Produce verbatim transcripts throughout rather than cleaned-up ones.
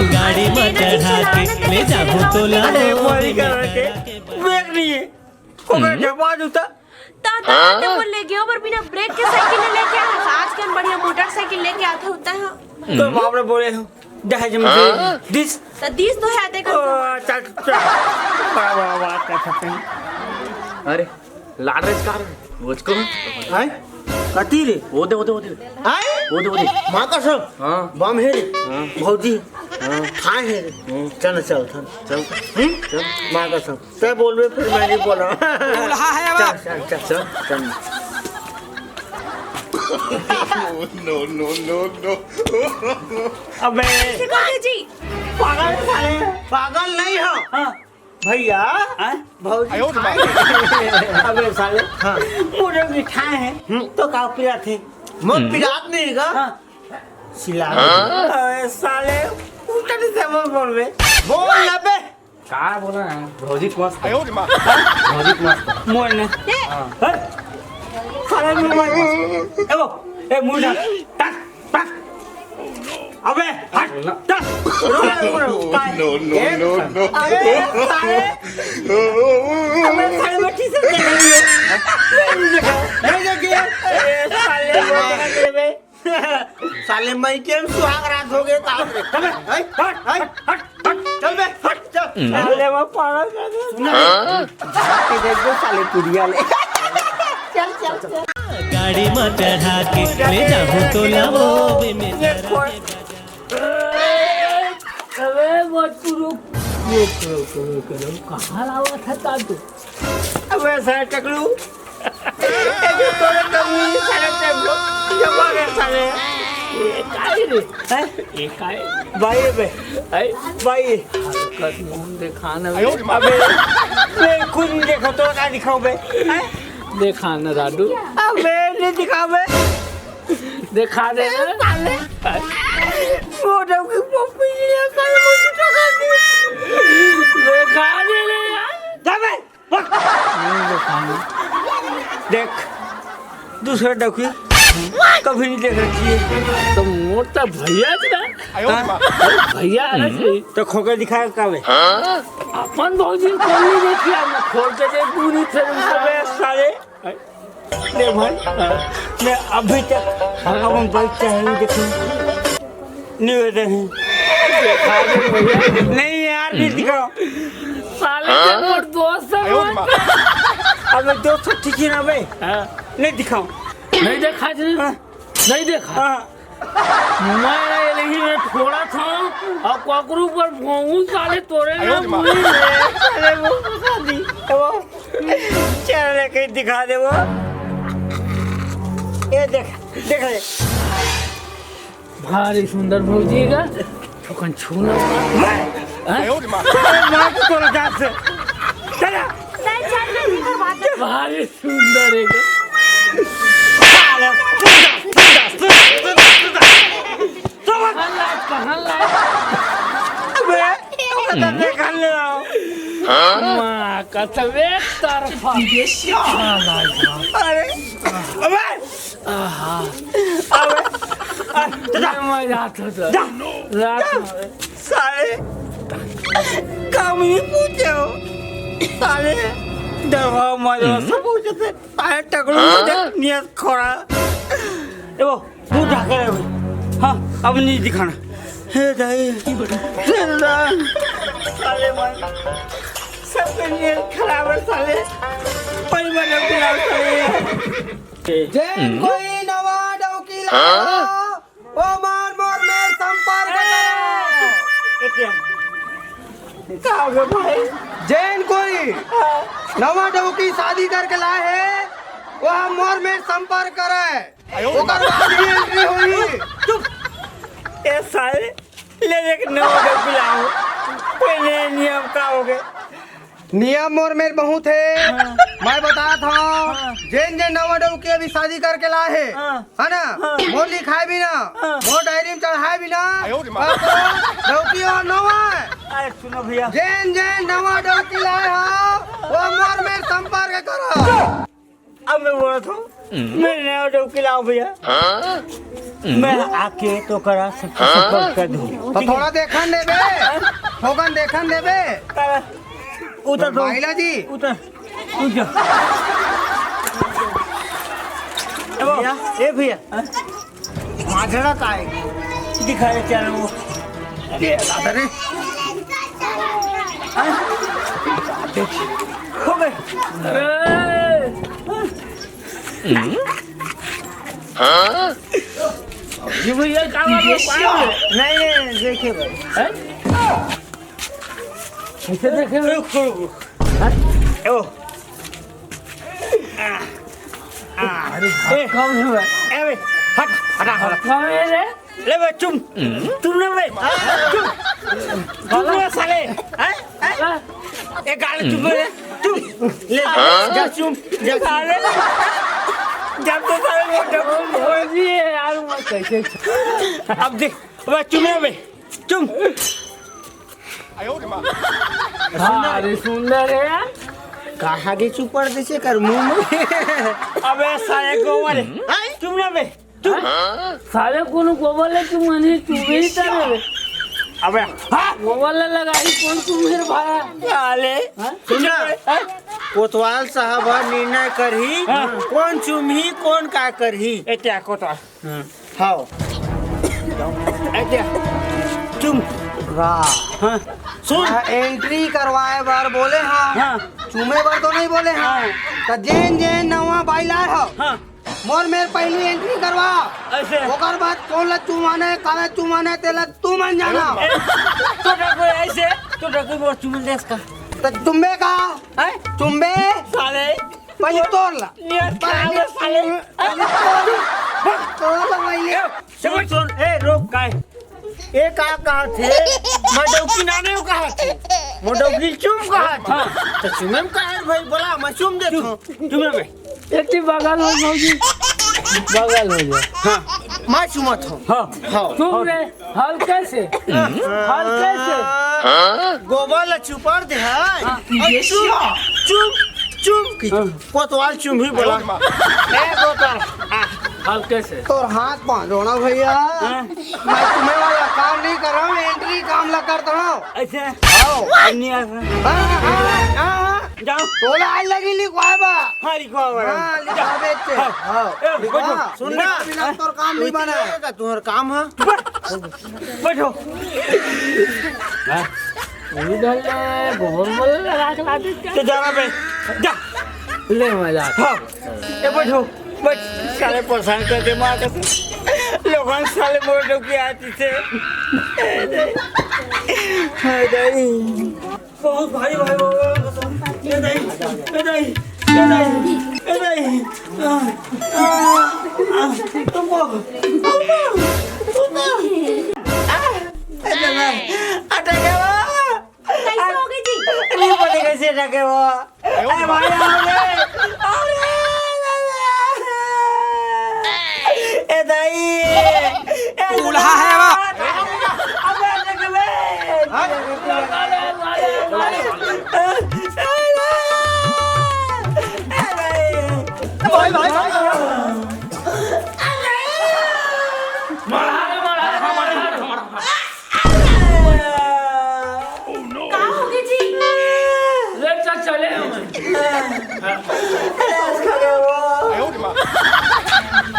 गाड़ी में चढ़ा के ले जाहूं तोला। अरे, बोरी का रखे। ब्रेक नहीं है। ओकर झपा जूता। ता, ता, ते बोल ले गयो, पर बिना ब्रेक के साइकिल लेके आया। आजकल बढ़िया मोटरसाइकिल लेके आते होता है। तो बाप रे बोले हो, दहेज में दे दिस। तो दिस तो है, देखो। ओ, चल, चल। वाह, वाह, वाह, क्या सकते हैं। अरे, लाड रेस कार है, वो इसको। हैं? कती रे? वो दे, वो दे, वो दे। हैं? वो दे, वो दे। माँ कसम। हाँ। बम है रे। हाँ। भौजी। हाँ। खाए है रे। हाँ। चल, चल, चल। चल। हम्म? चल। माँ कसम। तै बोलबे, फिर मैं नहीं बोला। दूल्हा है अब। चल, चल, चल। चल, चल। No, no, no, no। अबे। शिखर जी। पागल है साले। पागल नहीं हो। हाँ। भैया। हाँ? भौजी। अबे साले। हाँ। मोरे बिठाए हैं। हम्म। तो का पिरात है? मैं पिरात नहीं का? हाँ। सिला। अबे साले, उल्टा से बोल, बोल बे। बोल ना बे। का बोला है? भौजी के मस्त है। भौजी के मस्त है। मोर ने। हाँ। हट। साले मोर मस्त। ए वो, ए मुंह ढक। टक, टक। अबे, हट। टक। रो, रो, रो, रो। No, no, no, no। अबे, साले। अबे, साले, मैं किसे देख रही हूँ? नहीं देखा, नहीं देखी। अरे, साले, वो देख रहे बे। साले, मैं के सुहाग रात हो गए, ताप रे। चल बे, हट, हट, हट, हट, चल बे, हट, चल। साले, वो पागल कर दे। सुन ना, जाके देख दो, साले, कुड़िया ले। चल, चल, चल। गाड़ी में चढ़ा के ले जाहूं तोला वो बे में। ये खोल। अबे, मत करो। ये करो, करो, करो। कहाँ लावा था तातू? अबे, साले टकलू। एक तो तोरे कमी, साले टकलू। जमा गए, साले। ये काय रे? हैं? ये काय? भाई बे। हैं? भाई। हरकत मुंह दिखाना बे। अबे, मैं खुद नहीं देखा, तो क्या दिखाऊं बे? हैं? दिखाना दादू। अबे, नहीं दिखावे। दिखा दे ना। साले। वो डौकी पप्पी जी है, साले, मुझे दिखा दे। दिखा दे रे यार। जा बे। नहीं दिखाऊंगा। देख, दूसरा डौकी कभी नहीं देख रखी है। तो मोटा भैया जी ना। हाँ? भैया है ना जी। तो खोके दिखाए का बे? अपन भौजी को नहीं देखिया, मैं खोल के दे पूरी फिल्म। अबे साले। देख भाई, मैं अभी तक अपन बाइक चाहे नहीं देखे, नहीं होते हैं। नहीं यार, नहीं दिखाओ। साले के मोर दोस्त है वो। अबे दोस्त ठीक है ना बे? हाँ। नहीं दिखाओ। नहीं देखा जी। हाँ। नहीं देखा। हाँ। मैं यही में फोड़ा था और ककरू पर भोंगू साले तोरे ना मुड़ी में। अरे वो फंसा दी। वो चल रे, कहीं दिखा दे वो। ये देख, देख रे। भारी सुंदर भौजी का, थोकन छू ना। मैं, हैं? अरे माँ को तोड़ जात से। चला। नहीं, चल, नहीं, नहीं, बात है। भारी सुंदर है। साला, सुंदर, सुंदर, सुंदर, सुंदर। कहाँ लाज, कहाँ लाज? अबे, अबे, तो देखा ले आओ। माँ कसम, एक तरफा। अरे, अबे। आहा। अबे, आ, जा। मैं जाता था। जा। रात में। साले, काम नहीं पूछे हो। साले, दवा मरो, सब पूछे थे। साले, टकलू को देख, नियत खोरा। ए वो, मुंह ढाके रहे भाई। हाँ, अब नहीं दिखाना। हे दाई, हे दाई। साले भाई, सबके लिए खराब है साले। कोई मरे बुलाओ साले। जेन कोई नवा डौकी लाओ, वो मार मोर में संपर्क करो। का हो गया भाई? जेन कोई नवा डौकी शादी करके लाए है, वो मोर में संपर्क करे। ओकर बाद ही एंट्री होई। चुप। ए साले, ले देख नवा डौकी लाओ। पहले नियम का हो गए? नियम मोर मेर बहुत है। हाँ। मैं बता था, हाँ। जेन जेन नवा डौकी अभी शादी करके ला है, हाँ। है ना? हाँ। मोर लिखाए भी ना, हाँ। मोर डायरी में चढ़ाए भी ना, आयो रे माँ। पर तो डौकी और नवा है। अरे सुनो भैया। जेन जेन नवा डौकी लाए हो, वो मोर मेर संपर्क करो। अब मैं बोला था, मैं नया डौकी लाऊं भैया। मैं आके तो करा सकता, संपर्क कर दूँ। तो थोड़ा देखन देबे, थोकन देखन देबे। उतर तो। माइला जी। उतर, उतर। ए भैया, ए भैया। माजरा का है? दिखा दे चलो वो। अरे। हो गए। ये भैया, क्या बात है? नहीं, नहीं, देखिए भाई। हैं? कैसे देखे? रुक, रुक, रुक। हैं? ए, ओ। आ, आ। अरे, ए, कम है भाई। ए, भाई, हट, हटा, हटा। कम है रे। ले बे, चुम। चुम ना बे। चुम। चुम ना साले। हैं? हैं? ए, गाल चुम बे। चुम। ले, जा चुम। जा चुम। साले। जब तो साले वो डब- बोल दिए यार, मैं कैसे अब देख, बे, चुम ना बे। चुम। हाँ, अरे सुंदर है यार। कहाँ के चुपड़ देसे कर मुंह में? अबे साले गोबर। हैं? चुम ना बे। चुप। साले कोनो गोबर ले चुम नहीं, चुम ही तर रे। अबे, हाँ। गोबर ले लगाई, कोन चुम मेरे भाई? साले। हाँ? सुन ना। हाँ? कोतवाल साहब ह निर्णय करही, हाँ। कोन चुमही, कोन का करही। ए, क्या कोतवाल? हाँ। हाव। ए, क्या? चुम। वाह। हाँ। सुन। हाँ, एंट्री करवाए बर बोले हाँ। हाँ। चूमे बर तो नहीं बोले हाँ। हाँ। त जेन जेन नवा बाई लाए हो। हाँ। मोर मेर पहली एंट्री करवा। ऐसे। ओकर बाद कौन ला चुमाना है, काला चुमाना है, तेला तू मन जाना। ए, तो डर कोई ऐसे, तो डर कोई मोर चुमन देस का। त चुम्बे का? हैं? चुम्बे? साले। पहले तोड़ ला। ये साले, साले। पहले तोड़ ला। तोड़ ला पहले। ए, सुन, सुन, ए, रोक, काय? ए, का कहत हे? मैं डौकी नाने कहा थे। मैं डौकी चुम कहा थे। हाँ। त चुमे में का हे भाई, बोला, मैं चुम देत हूँ। चुमे में। एक ठी बगल हो भौजी, बगल हो जा। हाँ, मैं चुमत हूँ। हाँ। हाँ। चुम रे, हल्के से, हल्के से। गोबर ला चुपड़ दे है। हाँ। और चुम, चुम, चुम की। हाँ। कोतवाल चुम ही बोला। ए, कोतवाल। हाँ। हल्के से। तोर हाथ पाँव जोड़ा भैया। हाँ। मैं चुमे वाला काम नहीं कर रहा हूँ, एंट्री काम ला करता हूँ। ऐसे? आओ। अब नहीं आ रहा। हाँ, हाँ, हाँ, हाँ। जाओ। तोला आज लगी लिखवाए बा। हाँ, लिखवाए बा। हाँ, लिखवाए बे। हाँ। हाँ। ए, लिखवा। बैठो। सुन ना। बिना तोर काम नहीं बना। का तुम्हारा काम है? बैठो। हाँ? उधर ले, गोबर बोले लगा के लाते क्या? तो जाना बे। जा। ले मजा। हाँ। ए, बैठो। बस, साले परेशान कर दे, मार कर दे। लोगन साले मोर डौकी आती थे। हाय दाई। बहुत भारी, भारी, भारी, भारी कसम। ए दाई, ए दाई, ए दाई, ए दाई। आ, आ, आ, तुमको, तुमको, तुमको। आ, ए दादा, अटक गया। कैसे हो गई जी? नहीं पता कैसे अटके वो। अरे भाई, आओ रे। आओ रे। ए दाई। ए दूल्हा है वो। अबे अटक गए। हाँ? ए दाई। भाई, भाई, भाई। का होगे जी? ले चल, चले हम।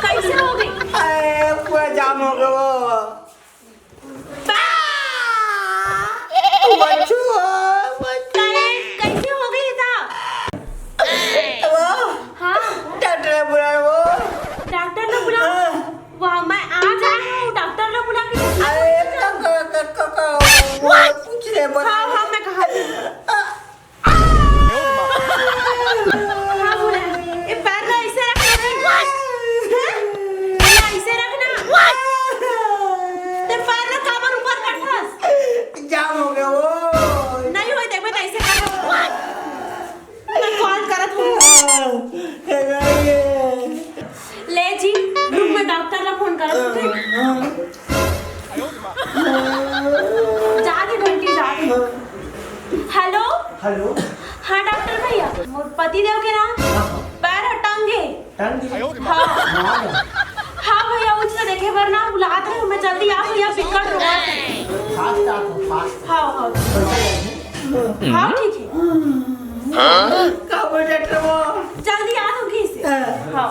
कैसे हो गई? अरे, पूरा जाम हो गया वो। बा! बच्चू, बच्चू। अरे, कैसे हो गई था? वो, हाँ। डॉक्टर बुलाओ वो। डॉक्टर ने बुलाओ। हाँ। वाह, मैं आ जा रही हूँ, डॉक्टर ने बुला के। अरे, क-, क-, क-, क-, क-, वो पूछ ले, बता। हाँ, हाँ, मैं कहा। हाँ, बोला। ये पैर ना ऐसे रखना रे। हैं? ये ऐसे रखना। ते पैर ना काबर ऊपर कर फंस। जाम हो गया वो। नहीं होय, देख, मैं तो ऐसे कर। मैं कॉल करत हूँ। ले जी, रुक, मैं डॉक्टर ला फोन करत हूँ, ठीक? जा दे घंटी, जा दे। हेलो। हेलो। हाँ डॉक्टर भैया, मोर पति देव के ना पैर ह टंगे। टंगे? हाँ। हाँ भैया, उठ के देखे वरना बुलात रहे, मैं जल्दी आ भैया, बिकट रोवत हे। फास्ट आ तो फास्ट। हाँ, हाँ। कैसे जाएंगे? हाँ, ठीक है। का बोल डॉक्टर वो? जल्दी आ तो घी से। हाँ।